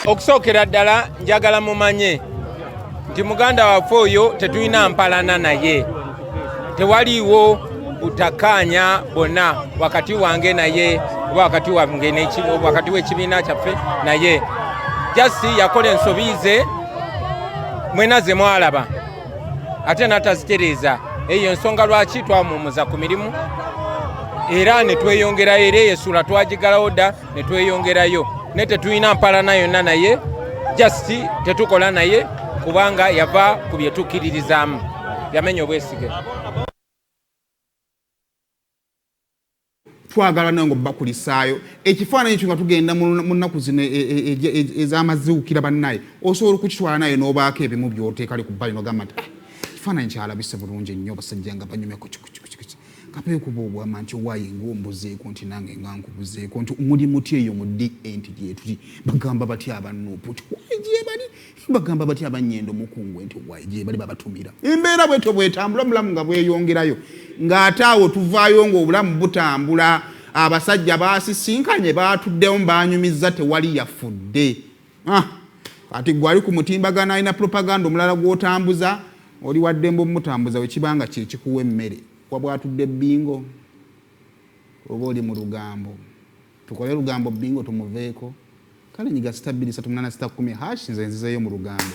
Okusookera ddala njagala mumanye nti muganda waffe oyo tetulina mpalana naye, tewaliiwo butakkaanya bwonna wakati wange naye oba wakati wange wakati w'ekibiina kyaffe naye. Just yakola ensobi ze mwena ze mwalaba ate n'atazitereeza. Eyo ensonga lwaki twamuwumuza ku mirimu era ne tweyongerayo, era eyo essuula twagigalawo dda ne tweyongerayo, naye tetulina mpalana yonna naye, just tetukola naye kubanga yava ku bye tukkiririzaamu, yamenya obwesige. Twagala nange obakulisaayo ekifaananyi ekyo nga tugenda mu nnaku zino ez'amaziwukira. Bannaye, osobola okukitwala naye n'obaako ebimu by'oteekale ku bbali n'ogamba nti, "Ah, ekifaananyi kyalabise bulungi nnyo, abasajja nga banyumyako kikuki." Kapeekuba obwama nti owaaye ng'ombuzeeko, nti nange nga nkubuzeeko nti muli muti eyo mu DA, nti gyetuli. Bagamba batya abanuupu nti waaye gyebali? Bagamba batya abanyendo mukungwe nti waaye gyebali? Babatumira embeera bwetyo bwetambula, omulamu nga bweyongerayo, ng'ate awo tuvaayo ng'obulamu butambula. Abasajja basisinkanye, batuddemu, banyumizza, tewali yafudde. Ah, kati gwe ali ku mutimbagano alina propaganda omulala gw'otambuza, oli waddembe omumutambuza wekibanga kyekikuwa emmere. Wabwatudde bingo oba oli mu lugambo? Tukole lugambo bingo tumuveeko. Kale nyiga *2 3 8 *10 hash. Nze nzizeeyo mu lugambo.